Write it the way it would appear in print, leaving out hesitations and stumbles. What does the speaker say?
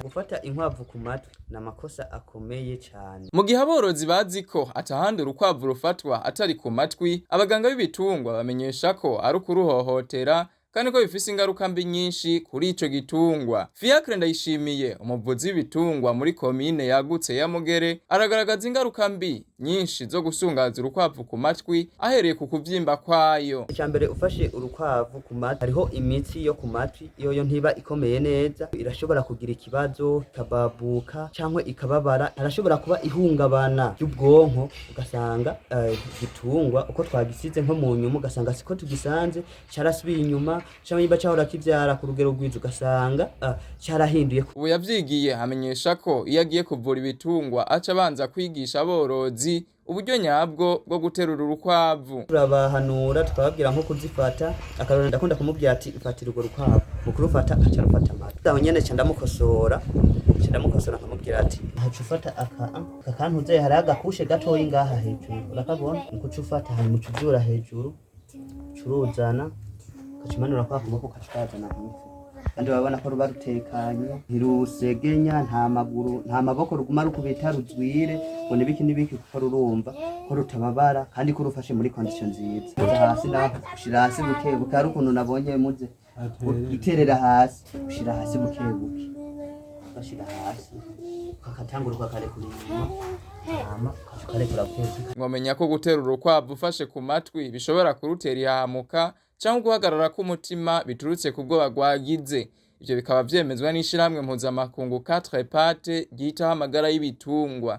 Gufata inkwavu ku matwi ni amakosa akomeye cane. Mu gihe aborozi bazi ko atahandi urukwavu rufatwa atari ku matwi, abaganga b'ibitungwa bamenyesha ko ari ukuruhohotera kandi ko bifise ingaruka mbi nyinshi kuri ico gitungwa. Fiacre Ndayishimiye, umuvuzi w'ibitungwa muri komine yagutse ya Mugere, aragaragaza ingaruka mbi nyinshi zo gusungaza urukwavu ku matwi, ahereye ku kuvyimba kwayo. Icya mbere, ufashe urukwavu ku matwi, hariho imitsi yo ku matwi, yoyo ntiba ikomeye neza, irashobora kugira ikibazo ikababuka cyangwa ikababara. Harashobora kuba ihungabana ry'ubwonko, ugasanga igitungwa uko twagisize nko mu nyuma, ugasanga siko tugisanze, carasubiye inyuma, cyangwa niba cahora kivyara ku rugero rwiza, ugasanga carahinduye. Ubu yavyigiye amenyesha ko iyo agiye kuvura ibitungwa aca abanza kwigisha aborozi uburyo nyabwo bwo guterura urukwavu. Turabahanura, tukababwira nko kuzifata. Akarorero, ndakunda kumubwira ati: "Fatira urwo rukwavu." Mu kurufata aca arufata amatwi. Aho nyene ca ndamukosora, nkamubwira ati: "Haca ufata aka kantu uze, hariho agakushe gatoyi ngaha hejuru, urakabona? Niko uca ufata, hanyuma uca uvyura hejuru, uca uruzana, ugaca umanura kwa kuboko, ugaca ukazana hepfo." Kandi urabona ko ruba rutekanye, ntirusegenya, nta maguru, nta maboko ruguma rukubita ruzwire ngo nibiki nibiki, kuko rurumva ko rutababara kandi ko rufashe muri condition nziza. Uza hasi naho ushira hasi buke buke. Hari ukuntu nabonye muze uterera hasi, ushira hasi buke buke, ugashira hasi, ukakatangura ukakarekura inyuma, hama ukaca ukarekura buke buke. Mwomenya ko gutera urukwavu ufashe ku matwi bishobora kurutera ihahamuka canke guhagarara k'umutima biturutse ku bwoba rwagize. Ivyo bikaba vyemezwa n'ishirahamwe mpuzamakungu 4 Pattes ryitaho amagara y'ibitungwa.